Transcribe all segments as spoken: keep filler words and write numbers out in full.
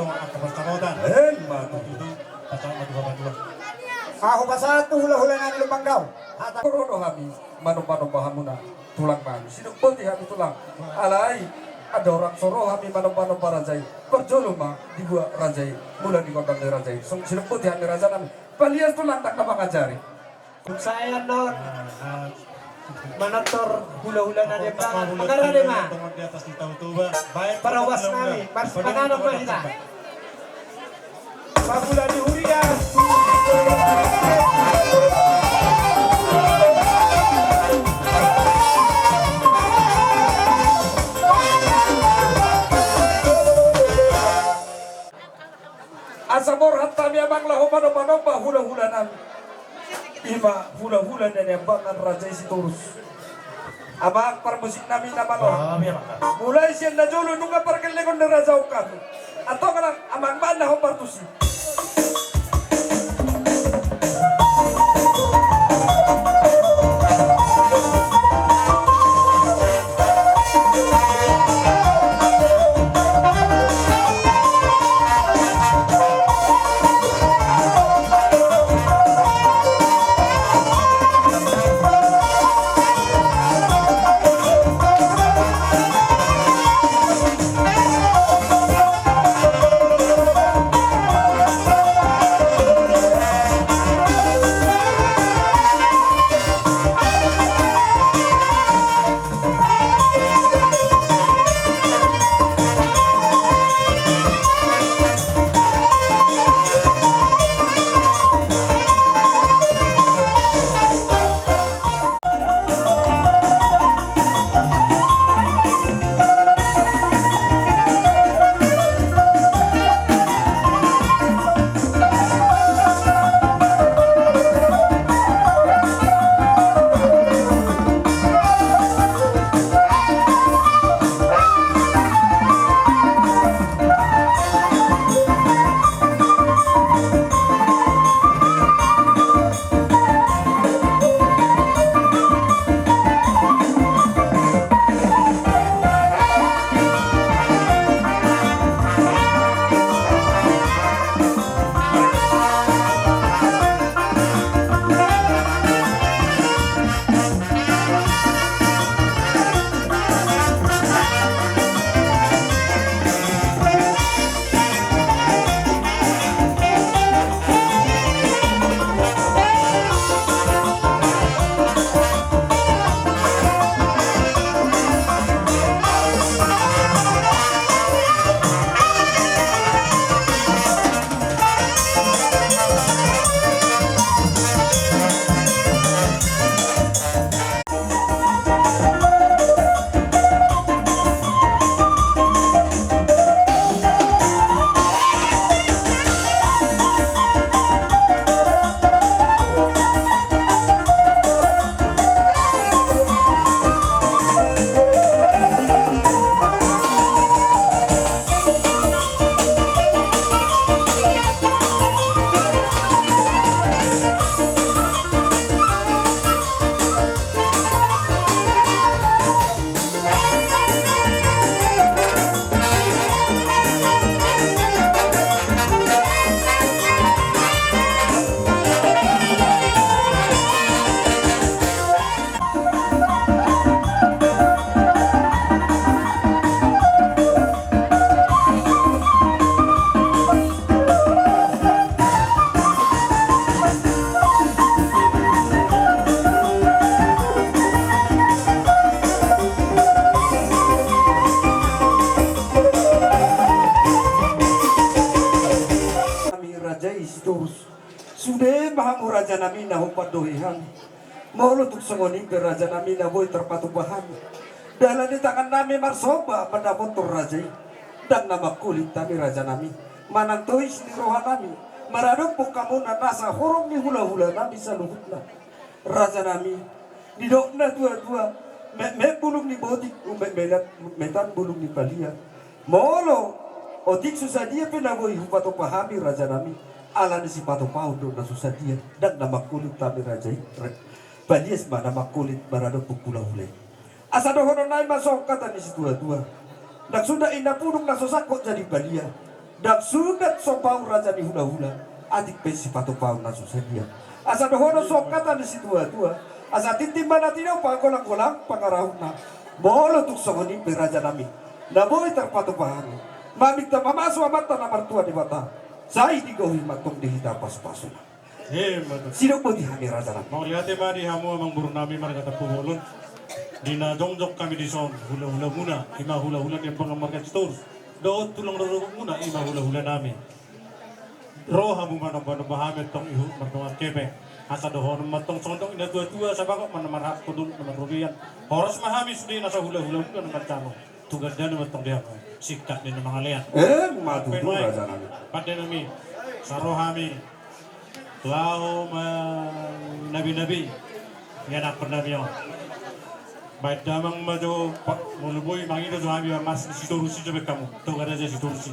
Angka parsarotan. Emma tutu. Pasahat ma tu hamu tulang. Ahu pasahat tu hulahula nami Lumban Gaol. Hata. Soro do hami manombanomba hamuna tulang nami. Sidok boti hami tulang. Alai andorang so ro hami manombanomba raja i, parjolo ma dibuat raja i, mula di gondang ni raja i. Songon sidok boti hami raja nami. Palias tulang, ndang na mangajari. Tung sae annon manortor hulahula na di Ambangan. Mangharade ma. Parawas nami, marsipanganon ma hita. Pamula ni huria. Asa borhat hami amang laho manombanomba hulahula nami. Ima hulahula na niambangan raja i Sitorus. Amang parmusik nami na malo. Mulai sian na jolo nunga pargellengon ni raja on hami. Antong nang amang ma na hombar tusi. Nami raja i Sitorus. Sude ma hamu raja nami na hombar dohot hami. Molo tung songon i pe raja nami na boi tarpatupa hami. Dalan ni tangan nami marsomba mandapothon raja i. Ndang na mangkulit hami raja nami. Manang tois ni roha nami maradophon hamu na nasa horong ni hulahula nami saluhutna. Raja nami, didok na tuatua, metmet bulung ni botik, ummetmetan bulung ni palia. Molo otik so sadia pe na boi hupatupa hami raja nami, ala ni sipatupaon do na so sadia, ndang na mangkulit hami raja i. Palias ma na mangkulit maradophon hulahula i. Asa dohonon nami ma songon hata ni situatua. Ndang suda inna puduk na so sangkot jadi palia. Ndang sunat sombaon raja ni hulahula, atik pe sipatupaon na so sadia. Asa dohonon songon hata ni situatua, asa tintin ma na tinopa, golang-golang pangarahutna. Molo tung songon i pe rajanami, na boi tarpatupa hami, maminta mamasu Amanta na martua Debata, sai digohi ma antong di hita pasupasuna. Emma tutu. Sidok boti hami rajanami. Mauliate ma di hamu amangborunami marga Tampubolon. Di na jongjong hami dison, hulahulamuna, i ma hulahula ni amang marga Sitorus, dohot tulang rorobotmuna, i ma hulahulanami. Ro hamu manombanomba hami antong, ihut mardongan hepeng. Asa dohonon ma antong songon dok ni natuatua, sabagot ma na marhak, hundul na marrobean. Horas ma hami sude nasa hulahulamuna na manjalo. Tu gandana ma antong di hamu singkat ni na mangalean. Emma tutu rajanami. Pandenami, sai ro hami laho manabinabi ianakkonnami on. Baen damang ma jo, molo boi mangido jo hami, mas ni Sitorus i jo baen hamu, Toga Raja Sitorus i.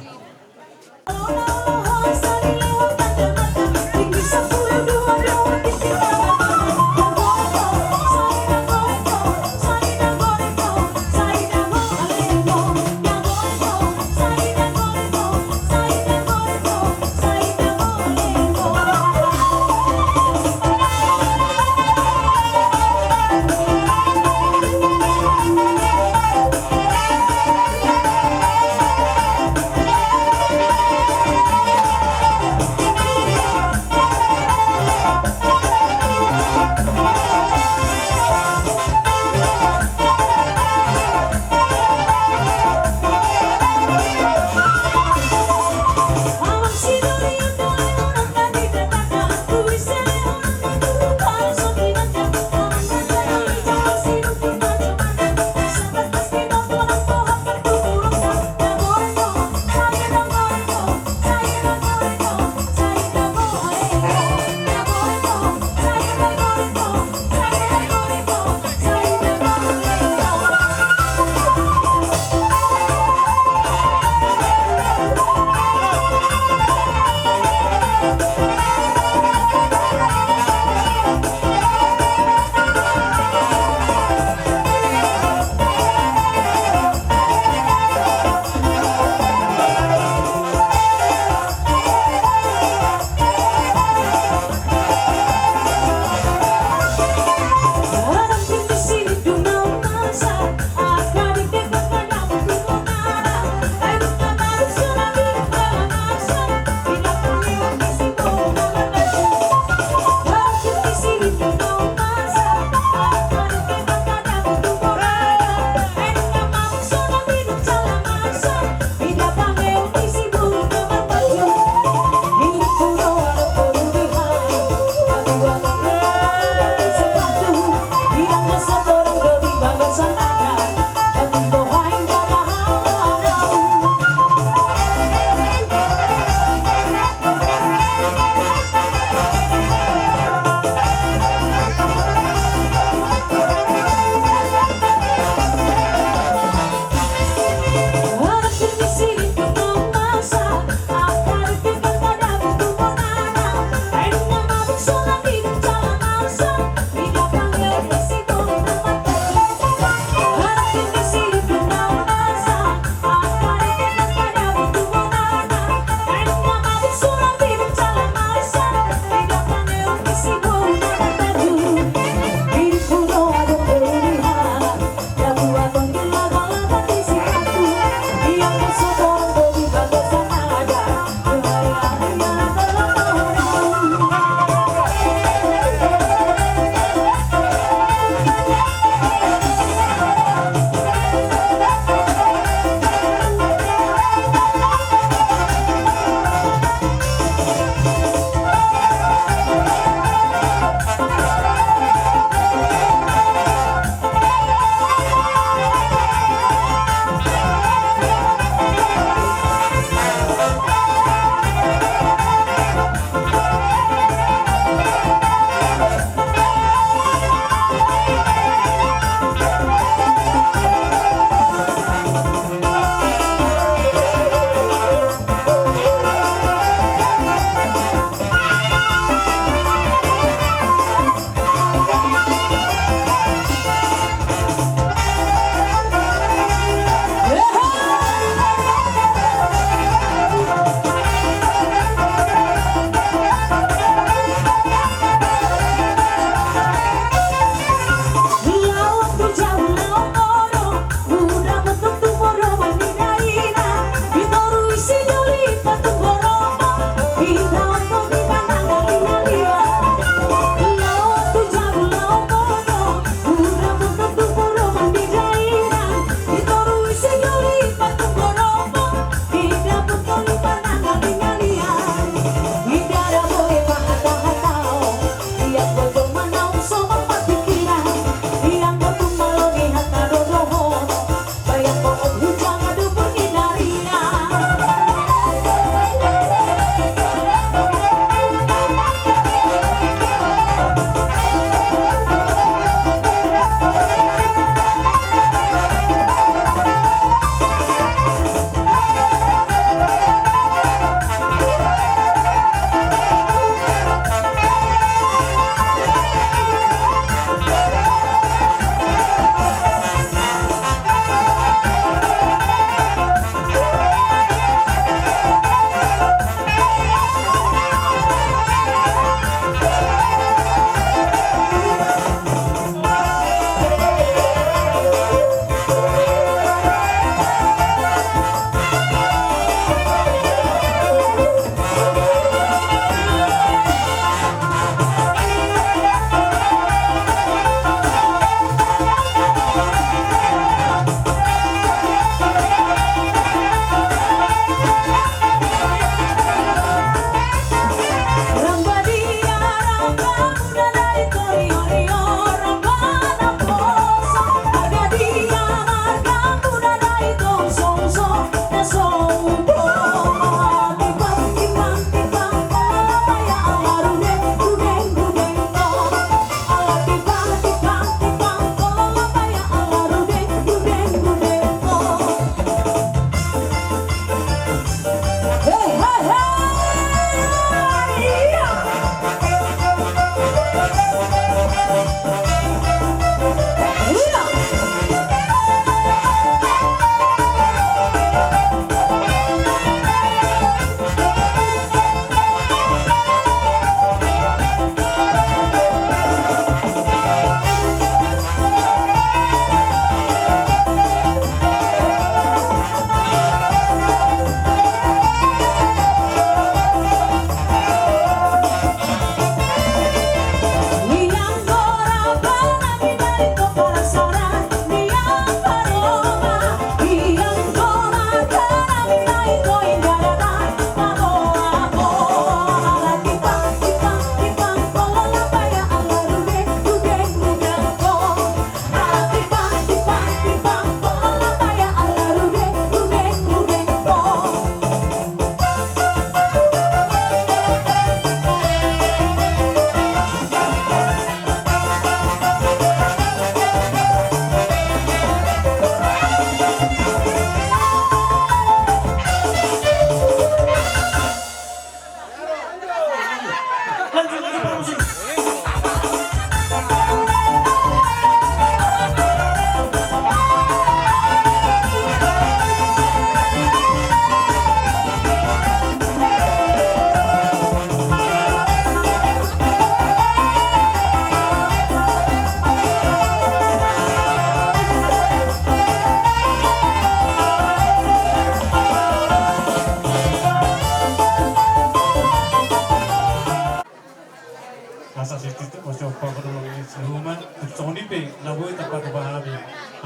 Ito masiompa ma dohot ni si Ruma, tung songon i pe na boi tarpatupa hami,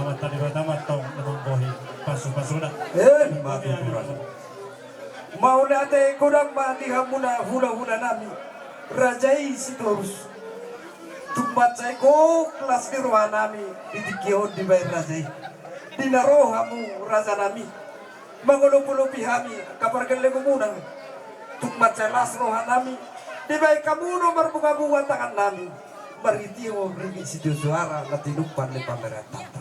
Amanta Debata ma antong na mambohi pasupasuna. Eh, mati kurang. Mauliate godang ma di hamuna hulahula nami, raja i Sitorus. Tung mansai gok las ni roha nami di tingki on dibaen raja i. Di na ro hamu raja nami mangolopolopi hami angka pargellengonmuna. Tung mansai las roha nami dibaen hamu do marbungabunga tangan nami marhitehon ringgit sitio soara na tinumpak ni pamerentanta.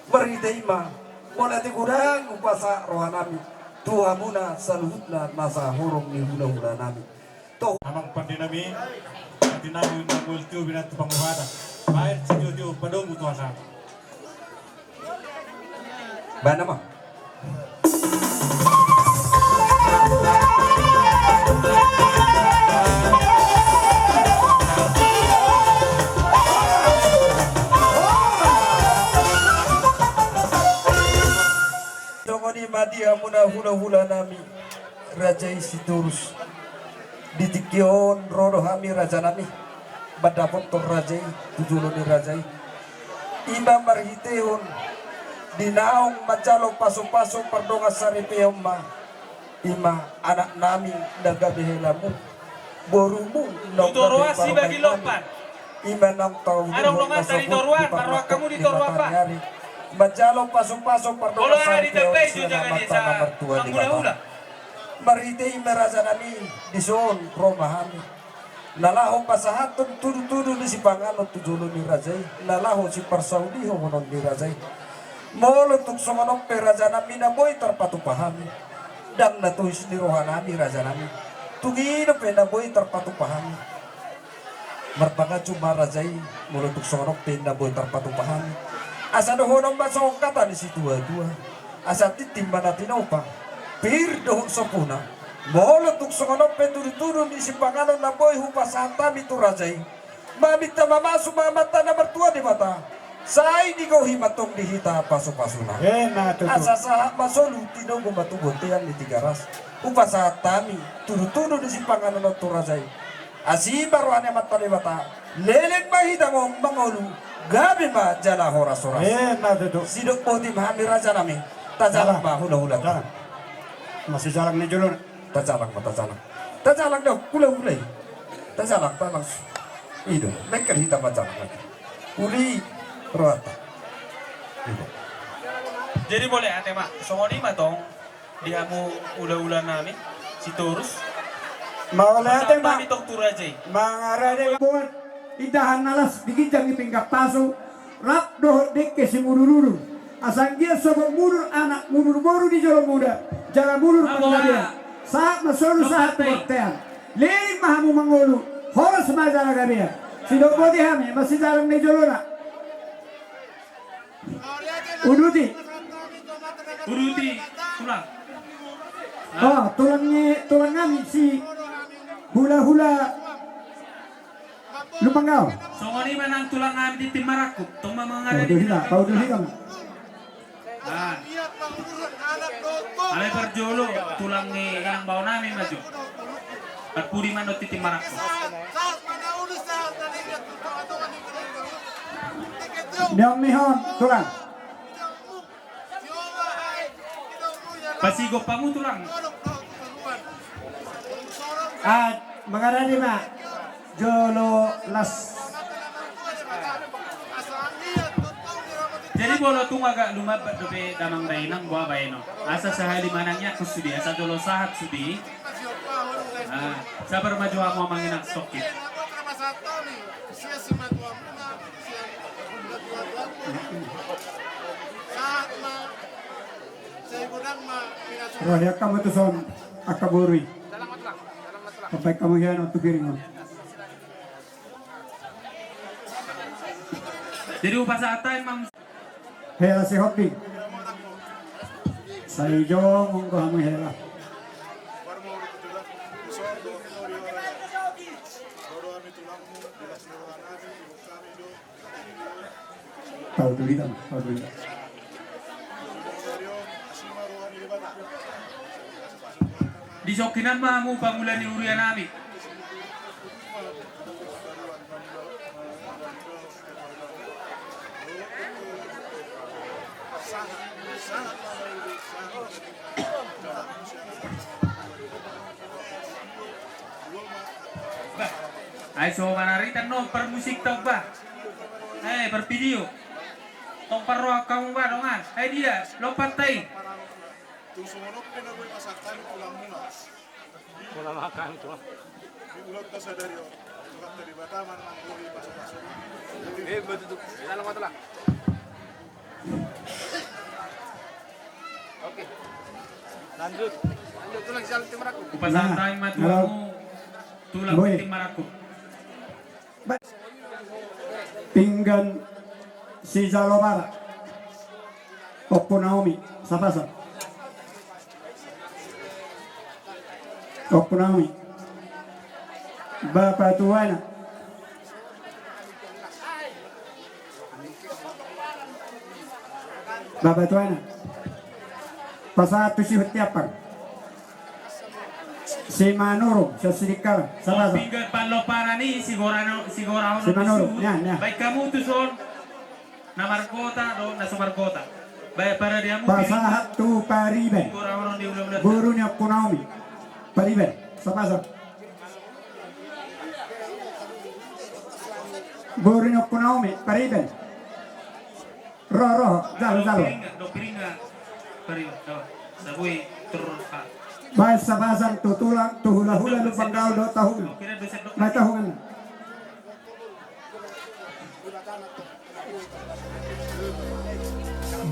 Marhite i ma mauliate godang hupasahat roha nami tu hamuna saluhutna nasa horong ni hulahula nami. Amang pande nami, pande nami na mual tio binat tu pangohatan. Baen sitio-tio padomu tu asa. Baen nama. Songon i ma di hamuna hulahula nami, raja i Sitorus. Di tingki on ro do hami raja nami mandapothon raja i tu jolo ni raja i. I ma marhitehon di naung manjalo pasupasu pardongan saripeon ma. I ma anak nami na gabe helamu, borumu na gabe parmain. I ma naung taudurhon na sogot di parlangkok ni mataniari manjalo pasupasu pardongan saripeon sian Amanta na martua Debata. Marhite i ma raja nami, dison ro ma hami na laho pasahathon tudutudu ni sipanganon tu jolo ni raja i, na laho siparsaulihonon ni raja i. Molo tung songon on pe raja nami na boi tarpatupa hami, ndang na tois ni roha nami raja nami, tung i dope na boi tarpatupa hami. Marpanganju ma raja i molo tung songon on pe na boi tarpatupa hami. Asa dohonon ma songon hata ni situatua, asa tintin ma na tinopa, pir dohot sopuna. Molo tung songon on pe tudutudu ni sipanganon na boi hupasahat hami tu raja i, maminta mamasu ma Amanta na martua Debata, sai digohi ma antong di hita pasupasuna. Asa sahat ma solu, tinogu ma tu bontean ni Tigaras, hupasahat hami tudutudu ni sipanganon on tu raja i. Asi ma roha ni Amanta Debata, leleng ma hita mangolu, gabe ma jala horashoras. Sidok boti ma hami raja nami. Tajalang ma hulahula. Masijalang ni jolo. Tajalang ma, tajalang. Tajalang do hulahula i. Tajalang, tajalang. I do, lengket hita majalang. Uli rohanta. Jadi mauliate ma, songon i ma tong. Di hamu hulahula nami Sitorus. Mauliate ma. Mangarade ma. Indahan na las di ginjang ni pinggan pasu, rap dohot dengke simudurudur. Asa anggiat sogot mudur anak, mudur boru di jolomuna, jala mudur panggabean. Sahat ma solu sahat tu bontean. Leleng ma hamu mangolu, horas ma jala gabean. Sidok boti hami masijalang na di jolona. Uduti. Uduti, tulang. Oh, tulang ni, tulang nami si hulahula Lumbanggao. Songon i ma nang tulang nami di Timmarangkup, tong ma mangarade. Pauduti ma. Alai parjolo tulang ni inang bao nami ma jo. Parpudi ma nang di Timmarangkup. Nion mihon tulang. Pasigop hamu tulang. Ah, mangarade ma. Jolo las. Jadi molo tung agak lumambat dope damang dainang, boha baenon. Asa sahali manang iangkon sude, asa jolo sahat sude. Ah, sabar ma jo hamu amang inang songkit. Roha ni angka ma tuson angka boru i. Pampaik hamu hian on tu piring on. Jadi hupasahat hami ma. Hela si Hopi. Sai jongon do hamu hela. Pauduti ma, pauduti ma. Disongkinan ma hamu pangula ni huria nami. Bah, ai so manaritan no parmusikta on bah. Eh, parvideo. Tong parrohahon hamu bah dongan. Ai dia, lompat tai. Mula makan tu. Eh, betul tu. Dalam mata lah. Oke. Lanjut. Lanjut, tulang, siap, tim Marakup. Hupasahat hami ma tu hamu, tulang, tim Marakup. Pinggan sijalo bara. Ompu Naomi, sapasan. Ompu Naomi. Bapa tuana. Bapa tuana. Pasahat tu si Hutiapang. Si Manurung, si Sidikalang, sapasan. Pinggan panlompanan i, sigora no, sigora on. Si Manurung, nian, nian. Baen hamu tu son. Na margota do, na so margota. Baen parade hamu. Pasahat tu Pariban. Sigora on di ula-ula. Boru ni Ompu Naomi. Pariban, sapasan. Boru ni Ompu Naomi, Pariban. Ro, ro, jalo, jalo. Baen sapasan tu tulang, tu hula-hula, lumbang gaol dohot tahuna. Baen tahuna.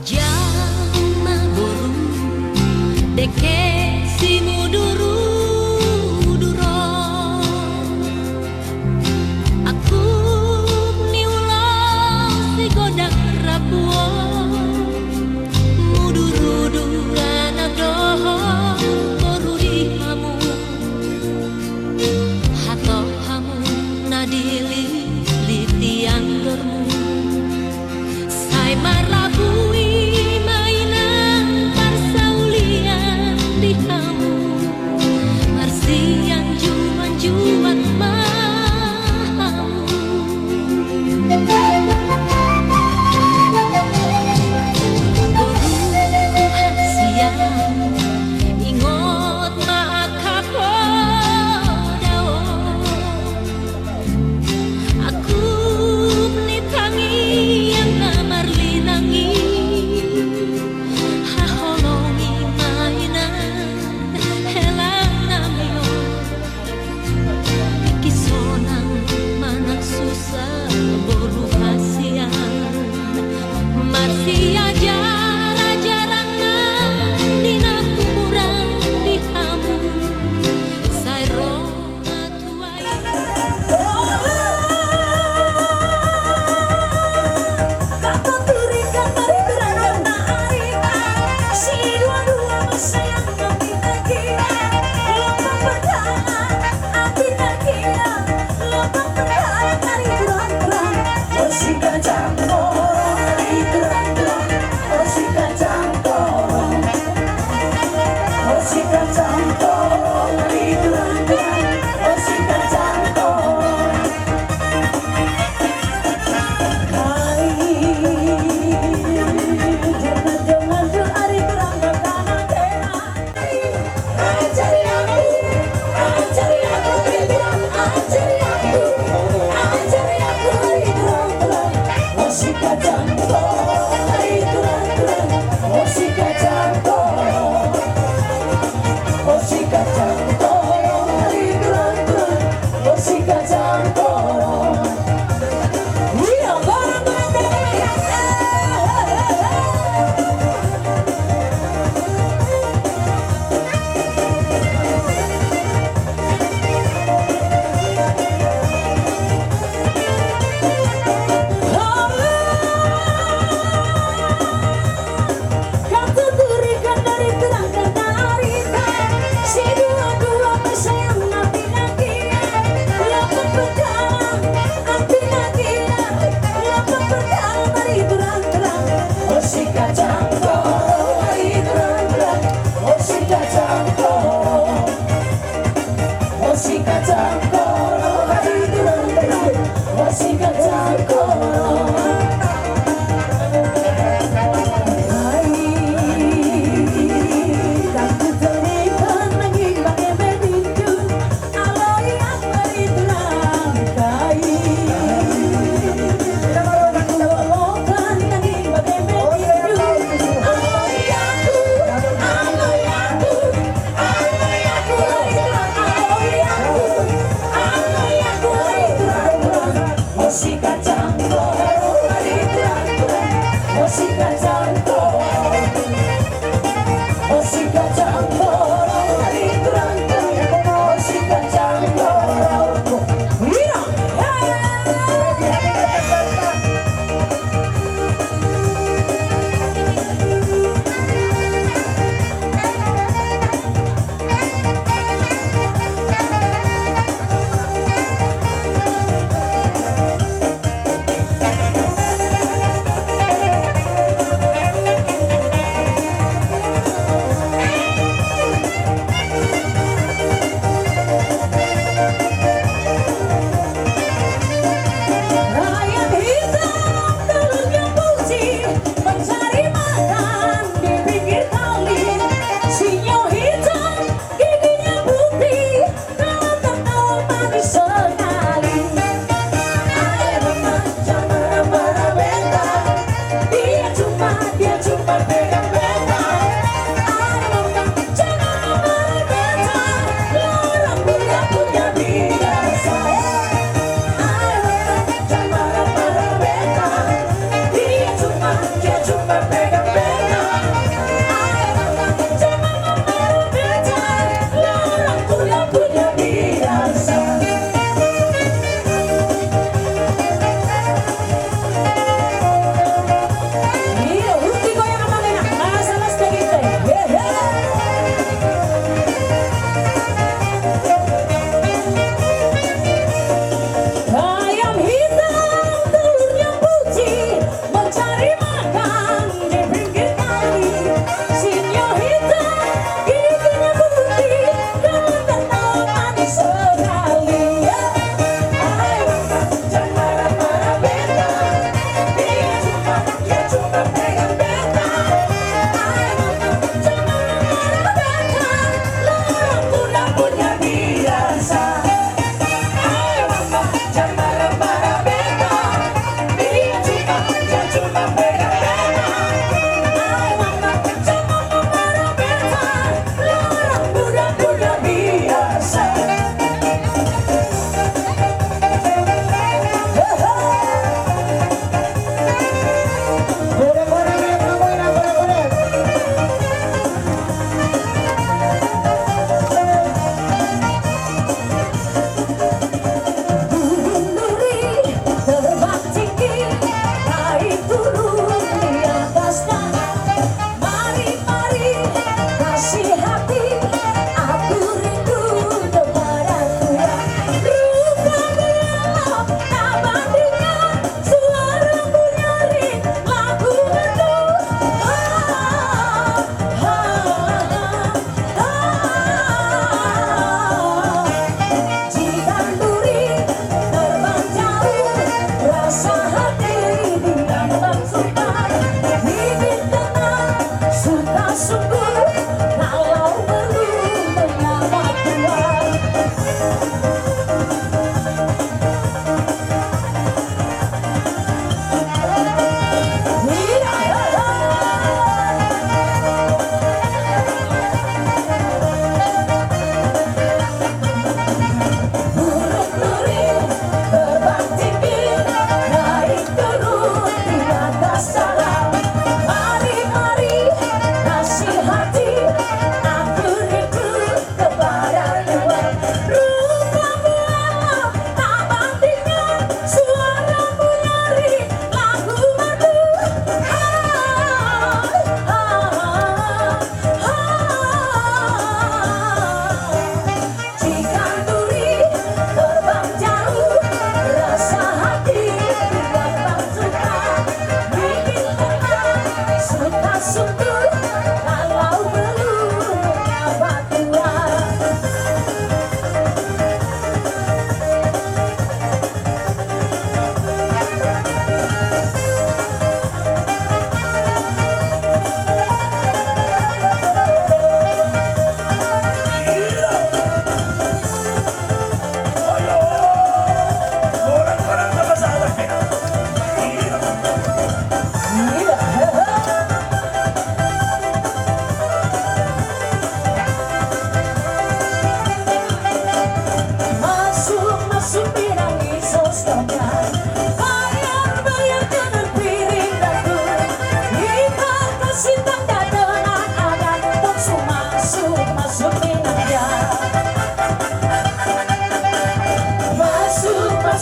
Jama boru, dengke simudur-udur on. Angkup ni ulaon sigodang rambu on, mudur-udur anak dohot boru di hamu. Hatop hamu na dililiti andormu. Sai marlabui ma inang parsaulian di hamu, marsianjuan-juan ma hamu. Boruku hasian, ingot ma angka poda on. Angkup ni tangiang na marlinang i, haholongi ma inang hela nami on. Tingki sonang manang susa boru hasian, marsiajar-ajaran nang di na humuran di hamu. Sai ro ma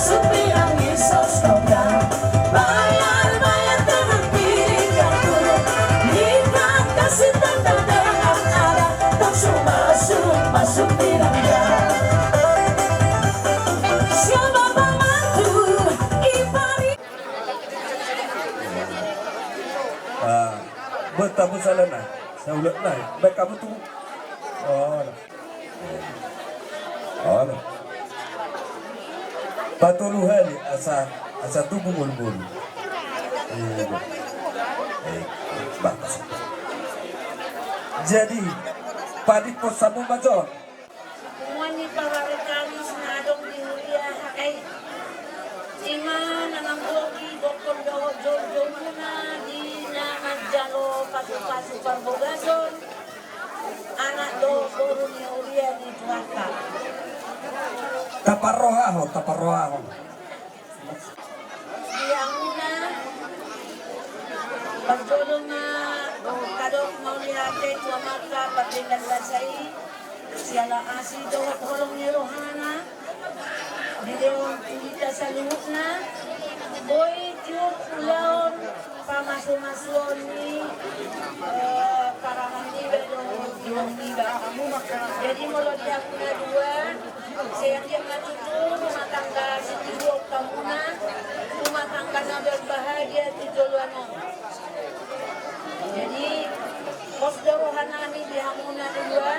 Supiang isos kobra, bayar, bayar dengan piring kartu. Ikan kasih tanda dengan arah, tong sumasuk, masuk di langgar. Siapa pembantu, ipari. Ah, buat tamu salah nah, saya ulang nah, baik kamu tuh. Oh, nah. Olo. Patolu hali asa, asa tubu ngolungolu. Iya. Eh, bakas. Jadi, padingkon samu ma jo. Semua ni pawarkari sinadong di huria hakai. Ima na manggohi gokkon dohot jolmuna di na manjalo pasupasu parbagason. Anak dohot boru ni huria ni Tuhanta. Taparrohahon, taparrohahon. Di hamuna, parjolo ma tadok mauliate tu Amanta pardenggan basa i, siala asi dohot holong ni rohana. Dilehon tu hita saluhutna, boi tiur ulaon pamasumasuon ni, eh, parangan niba dohot inong niba. Jadi molo di hamuna dua, seanggiat ma tutu rumah tangga sitiruon hamuna, rumah tangga na berbahagia tu joloan on. Jadi, pos do rohanami di hamuna dua,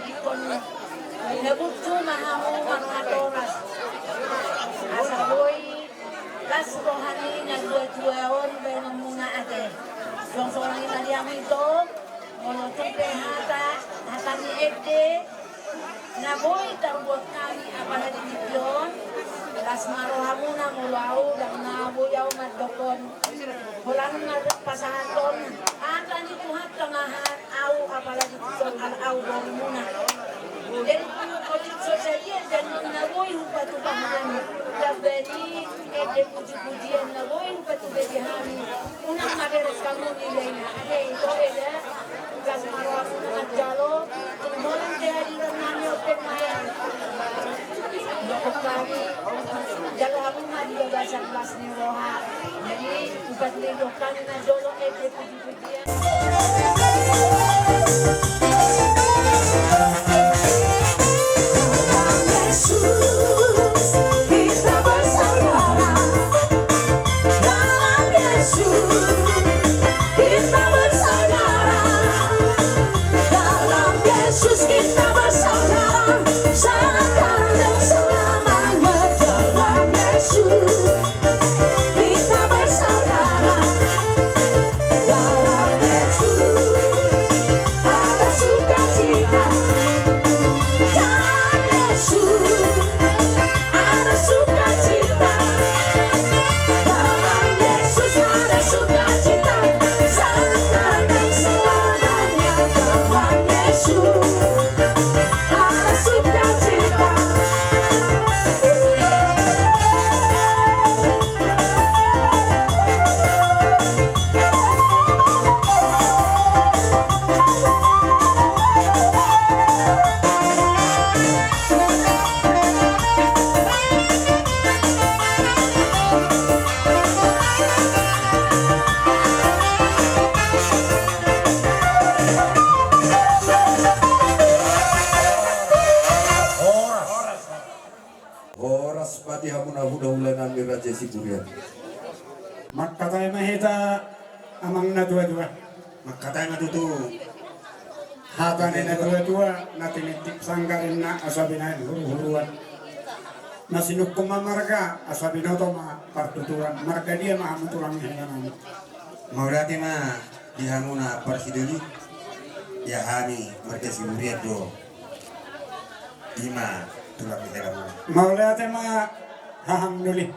ingkon na buntu ma hamu marhatoras. Asa boi las roha ni na dua-dua on baenonmuna ate. Songon i ma di hamu ito, molo tung pe hata, hata ni ende, na boi tarbuat hami apala di tingki on, las ma rohamuna molo au ndang na boi au mandokkon. Holan na pasahathon hata ni Tuhanta ma au apala di tingki on, ala au borumuna. Jadi tu otik so sadia danon na boi hupatupa hami, tamba ni ende puji-pujian na boi hupatupa di hami. Unang maberes hamu nilai na. Ate, ito eda. Las ma rohamuna manjalo. Tung holan kehadiran nami ope ma. Dokok hami. Jalo hamu ma di bagasan las ni roha. Jadi, upat ni dokok hami manjalo ende puji-pujian. Dalam Yesus kita bersaudara. Dalam Yesus kita bersaudara. Dalam Yesus kita bersaudara. Sekarang dan selamanya. Dalam Yesus kita bersaudara. Dalam Yesus ada sukacita. Dalam Yesus ada sukacita. Dalam Yesus ada sukacita. Sekarang dan selamanya. Dalam Yesus ada sukacita. Horas. Horas ma di hamuna hulahula nami Raja Siburian. Mangkatai ma hita amang na tuatua. Mangkatai ma tutu. Hata ni na tuatua, na tinitip sanggar ninna asa binahen huruhuruan. Na sinungkun ma marga asa binoto ma partuturan. Marga dia ma hamu tulang ni hela nami? Mauliate ma di hamuna parsidoli. Ia hami marga Siburian do. Ima tulang ni hela nami. Mauliate ma hahang doli.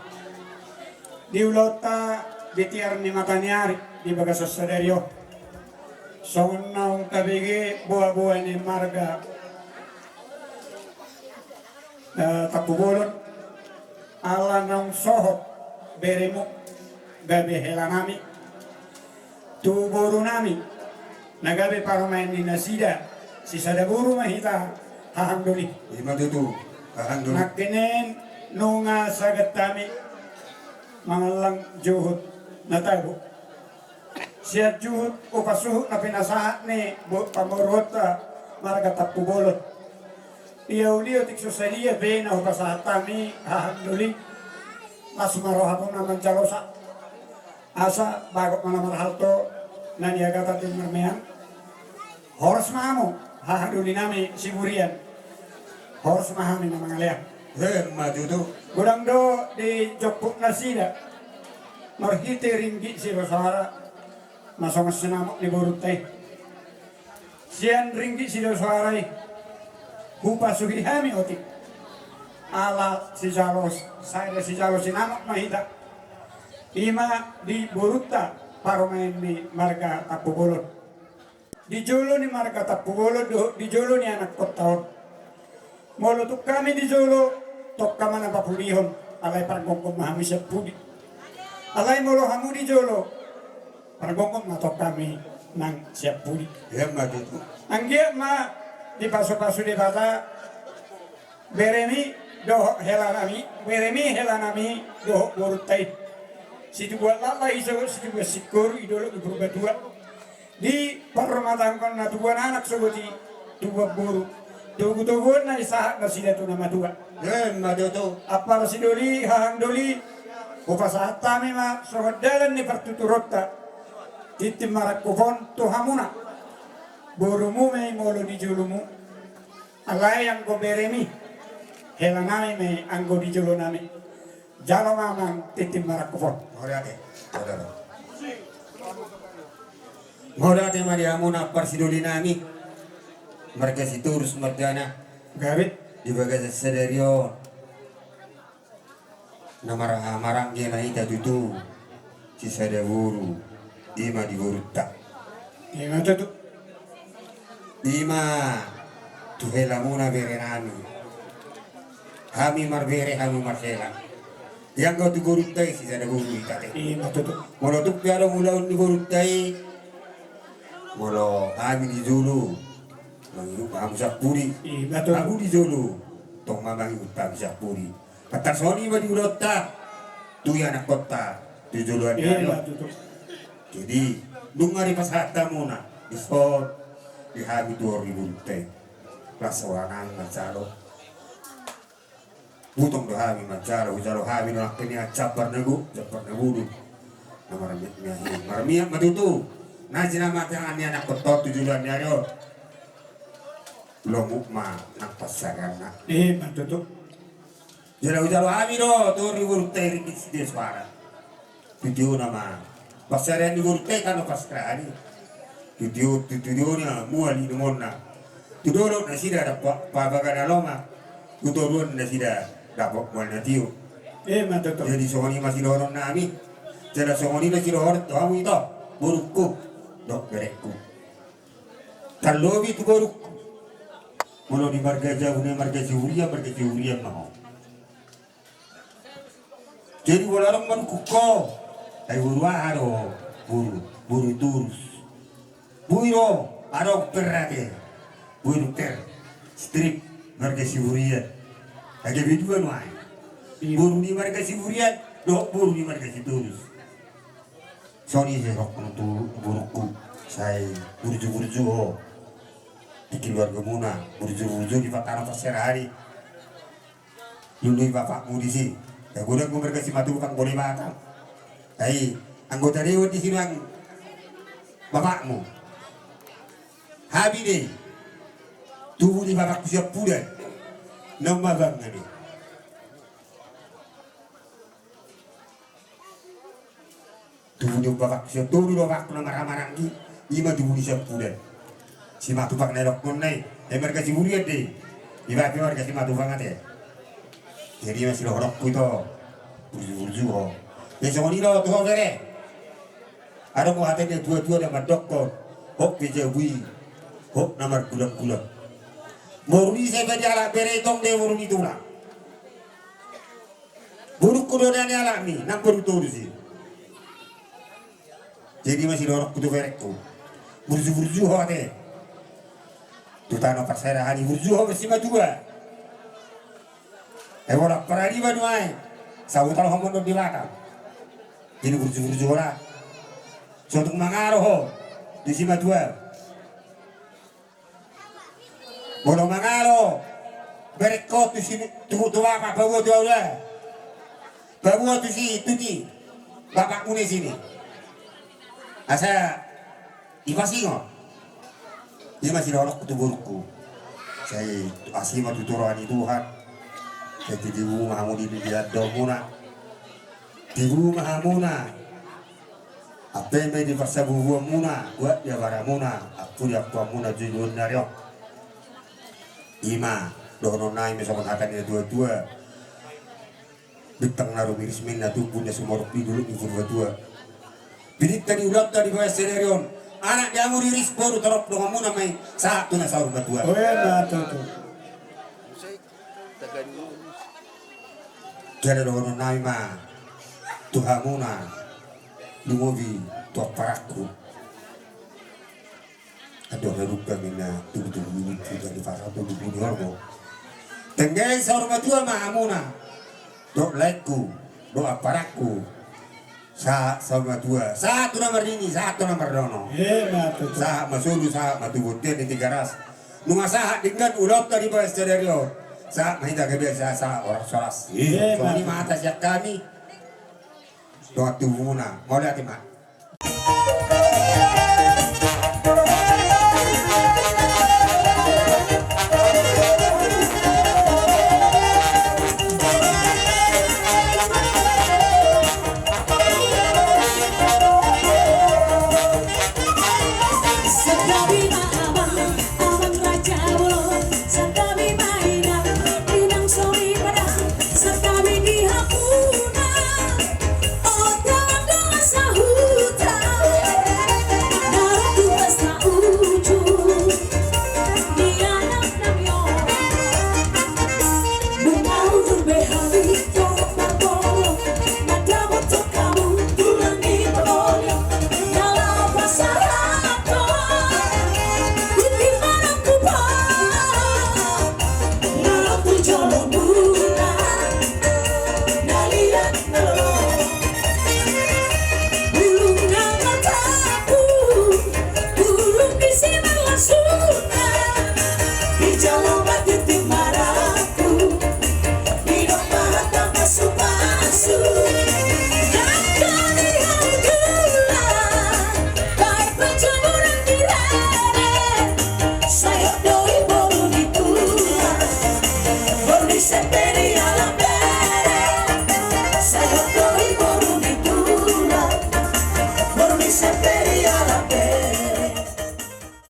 Di ulaonta di tiar ni mataniari di bagasan sadari on, songon naung tabege boaboa ni marga, eh, Tampubolon, ala naung sohot beremu gabe hela nami tu boru nami na gabe parumaen ni nasida, sisada boru ma hita hahang doli. Ima tutu, hahang doli. Nangkining Nunga sagat hami mangallang juhut na tabo. Sian juhut upa suhut na pinasahat ni bo-, pamoruonta marga Tampubolon. Ia uli otik so sadia be na hupasahat hami hahang doli. Las ma rohamuna manjalosa. Asa bagot ma na marhalto na niagatan di marmean. Horas ma hamu hahang doli nami Siburian. Horas ma hami na mangalean. Emma tutu. Godang do dijomput nasida marhite ringgit sidosoara na songon sinamot ni borunta i. Sian ringgit sidosoara i hupasuhi hami otik. Ala sijalo, sada sijalo sinamot ma hita. Ima di borunta parumaen ni marga Tampubolon. Di jolo ni marga Tampubolon dohot di jolo ni anak kotta on. Molo tung hami di jolo, tongka ma na papudihon, alai pargonggon ma hami sian pudi. Alai molo hamu di jolo, pargonggon ma tongka hami nang sian pudi. Emma tutu. Anggiat ma dipasupasu Debata beremi dohot helanami, beremi helanami dohot borunta i. Situbuan lala iso, situbuan singkoru, i dolok di Purbatua. Diparrumatangkon na tubuan anak sogot i tubuan boru. Togutoguon na disahat nasida tu na matua. Emma tutu. Ampara sidoli, hahang doli, hupasahat hami ma songon dalan ni partuturonta. Tintin marangkup on tu hamuna. Borumu ma i molo di jolomu. Alai anggo beremi, helanami ma i anggo di jolonami. Jalo ma amang tintin marangkup on. Mauliate. Saudara. Mauliate ma di hamuna ampara sidoli nami. Marga Sitorus margana. Gabe. Di bagasan sadari on. Na mar-, maranggi ma hita tutu. Sisada boru. Ima di borunta. Ima tutu. Ima tu helamuna berenami. Hami marbere, hamu marhela. Ianggo tu borunta i sisada boru hita te. Ima tutu. Molo tung pe adong ulaon ni borunta i, molo hami di jolo, mangihut ma hamu sian pudi. Ima tutu. Hamu di jolo, tong ma mangihut hami sian pudi. Patar songon i ma di ulaonta tu ianakhonta tu joloan ni ari on. Ima tutu. Jadi nunga dipasahat hamuna dison di hami tu ari borunta i. Las roha nami manjalo. Butong do hami manjalo, hujalo hami do nangkin i jambar na gok, jambar na bodo. Na marmiak ma i, marmiak ma tutu. Na sinamatangan ni anakhonta tu joloan ni ari on. Lomo ma nang pansarianna. Ima tutu. Jala hujalo hami do tu ari borunta i ringgit sidosoara. Tu tiona ma pansarian ni borunta i tano pansarian i. Tu tio, tu tiona mual inumonna. Tu dolok nasida dapot pa-, pabaga na lomak. Tu toruan nasida dapot mual na tio. Ima tutu. Jadi songon i ma sidohonon nami. Jala songon i ma sidohonon tu hamu ito, borungku dohot berengku. Tarlobi tu borungku. Molo di marga jabu nai marga Siburian, marga Siburian ma ho. Jadi molo adong mandungkon ho, ai boru aha do? Boru, boru Torus. Boi do adong per ate. Boi do per. Strip marga Siburian. Ai gabe dua nuaeng. Boru ni marga Siburian dohot boru ni marga Sitorus. Songon i sai rohangku tu borungku, sai burju-burju ho di keluargamuna, burju-burju di patano pansarian i. Lului bapakmu disi. Ai godang do marga Simatupang, boi do Batam. Ai anggota dewan disi nang bapakmu. Hami do i tubu ni bapakku sian Pudan. Naung mabang do i. Tubu ni bapakku sian, tubu ni bapakku na marhaha maranggi, ima tubu ni sian Pudan. Simatupang na didokhonna i, ai marga Siburian do i. Iba pe marga Simatupang ate. Jadi ima sidohononku ito, burju-burju ho. Jadi songon i do tu ho bere. Adong do hata ni natua-tua na mandokhon, hot pe jabu i, hot na margulang-gulang. Boru ni sai pe dialap bere, tong do boru ni tulang. Borungku do na nialapmi, nang boru Torus i. Jadi ima sidohononku tu berengku, burju-burju ho ate. Tu tano pansarian i burju ho marsimatua. Ai molo parariba nuaeng, sahuta rohamon dohot Debata. Jadi burju-burju ora. Sotung mangalo ho tu simatua. Molo mangalo bereng ho tu si, tu, tu bapak, paboa tu ahu da. Paboa tu si, tu ni bapakmuna i sini. Asa dipasingot. Ima sidohononku tu borungku. Sai asi ma tutu roha ni Tuhan. Sai tibu ma hamu di, di andormuna. Tibu ma hamuna. Ampe ma i di parsabubuanmuna, buat di abaramuna, ampuli ampuanmuna joloan ni ari on. Ima dohonon nami songon hata ni natua-tua. Bintang na rumiris ma i na tumpu na sumorop di dolok ni Purbatua. Pinta ni ulaonta di bagas sadari on. Anak di hamu riris, boru torop, donganmuna ma i sahat tu na saur matua. O, ima tutu. Jala dohonon nami ma tu hamuna, lumobi tu amparangku. Andorang dung i na tubu-tubu ni tubu ni parang tubu ni horbo. Denggan saur matua ma hamuna. Dohot laengku, dohot amparangku. Sahat saur matua, sahat tu na marnini, sahat tu na marnono. Ima tutu. Sahat ma solu, sahat ma tu bontean ni Tigaras. Nunga sahat denggan ulaonta di bagas sadari on. Sahat ma hita gabe, sahat, sahat horas-horas. Ima tutu. Songon i ma hata sian hami. Dohot tubumuna, mauliate ma. Santabi ma amang, amang raja bolon. Santabi ma inang, inang sori padang. Santabi di hamuna, o dongan-dongan sahuta. Na ro tu pesta ujung ni anak nami on. Nunga udur be hami dohot marboru, mandapothon hamu tulang ni parboru. Na laho pasahathon, di parangkup on, na ro tu jolomuna, na liat na lolo. Bulung na martampuk, bulung di simarlasuna, dijalo ma tintin marangkup, didok ma hata pasu-pasu. Angka ni hau tulang, baen panjaburan di rere, sai hot do i boru ni tulang, boru ni semperi alam bere. Sai hot do